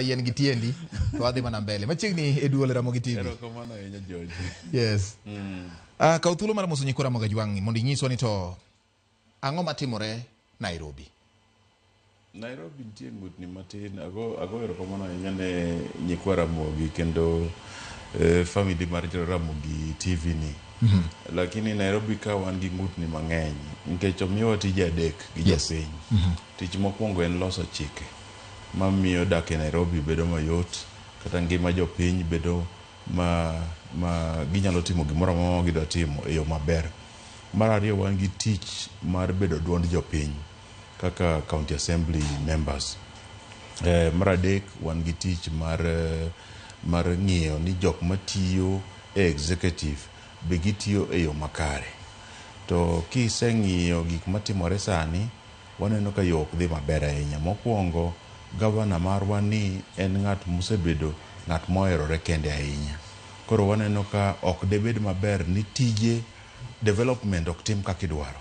Yien gi tiendi to wadhi mana mbele machiegni e duol Ramogi TV. Erokamano ahinya, George. Yes. Kaw thuolo mar moso nyikwa Ramogi Ajwang' mondo inyiswa ni to ang'o matimore Nairobi. Nairobi nitie ng'utni matin. Ago erokamano ahinya ne nyikwa Ramogi kendo family mar Ramogi TV ni. Lakini Nairobi ka wan gi ng'utni mang'eny nikech omiyowa tije adek gi jopiny. Tich mokwongo en loso chike mamiyo dak e Nairobi bedo mayot, kata ngima jopiny bedo ma ginyalo timo gimoro amora ma gidwa timo e yo maber. Mar ariyo, wan gi tich mar bedo duond jopiny kaka county assembly members. Mar adek, wan gi tich mar ng'iyo ni jok matiyo e executive be gitiyo e yo makare. To kiseng'iyo gik matimore sani, waneno ka yo ok dhi maber ahinya. Mokwongo, gavana marwa ni en ng'at mosebedo ng'at moherore kende ahinya. Koro waneno ka ok debed maber ni tije development ok tim kaka idwaro.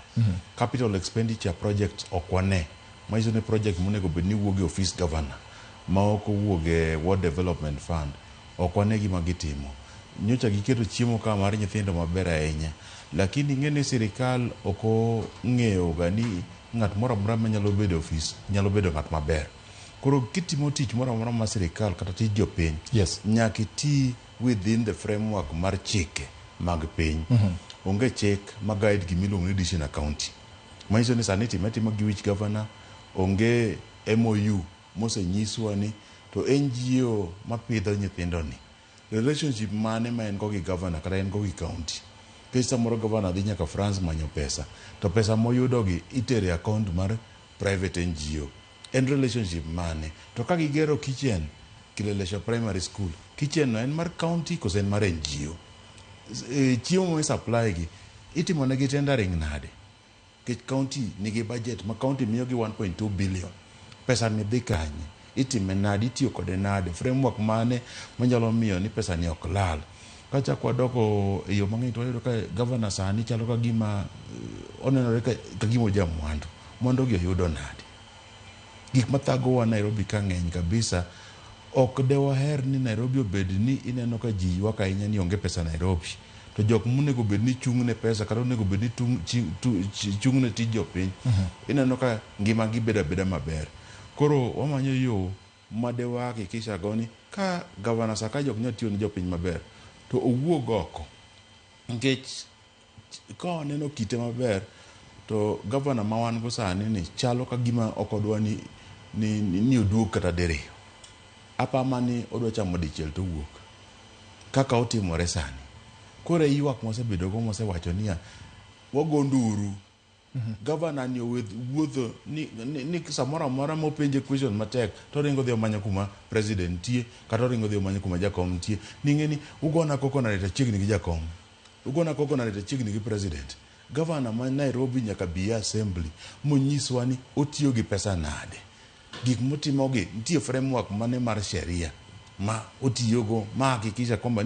Capital expenditure projects ok wane. Manyiso ni project monego bed ni wuok e office governor ma ok owuok e Ward Development Fund, ok wane gima gitimo. Nyocha giketo chiemo ka mar nyithindo maber ahinya. Lakini ing'e ni sirikal ok ong'eyo ga ni ng'at moro amora manyalo bedo e ofis nyalo bedo ng'at maber. Koro kitimo tich moro amora mar sirikal kata tij jopiny, nyaka iti within the framework mar chike mag piny. Onge chik ma guide gimiluongo ni Dishina County. Manyiso ni sani itime atima gi wich governor, onge MOU mosenyiswa ni to NGO mapidho nyithindo ni relationship mane ma en go gi governor kata en go gi county. Nikech samoro governor dhi nyaka France manyo pesa, to pesa moyudo gi itere e account mar private NGO. En relationship mane? To ka gigero kitchen Kileleshwa Primary School, kitchen no en mar county koso en mar NGO? Chiemo mi supply gi itimo negi tendering nade? Nikech county nigi budget ma county miyogi 1.2 billion. Pesa ni dhi kanye? Itime nade? Itiyo kode nade? Framework mane manyalo miyo ni pesa ni ok lal? Kachak wadoko e yo mang'eny to wayudo ka governor sani chalo ka gima onenore ka gima oja mwandu. Mwandu gi oyudo nade? Gik mathagowa Nairobi ka ng'eny kabisa. Ok de waher ni Nairobi obed ni ineno ka ji ywak ahinya ni onge pesa Nairobi. To jok monego bed ni chung' ne pesa kata onego bed ni chung' ne tij jopiny, ineno ka ngima gi bedo abeda maber. Koro wamanyo yo ma de wahakikisha go ni ka Governor Sakaja ok nyal tiyo ne jopiny maber, to owuog oko. Nikech ka waneno kite maber, to gavana ma wan go sani ni chalo ka gima ok odwa ni oduog kata diriyo. Apama ni odwa chamo dichiel to owuok. Kaka otimore sani. Koro e ywak mwasebedo go mwasewacho niya, wago nduru. Gavana ni owe wuotho ni samoro amora mopenje question matek to oringo dhi omanyo kuma president nitie kata oringo dhi omanyo kuma jakom nitie. Ning'e ni ugona koko nade to achiegni gi jakom. Ugona koko nade to achiegni gi president. Gavana ma Nairobi nyaka bi e assembly monyiswa ni otiyo gi pesa nade. Gik motimo gi nitie framework mane mar sheria ma otiyogo ma hakikisha kwamba ni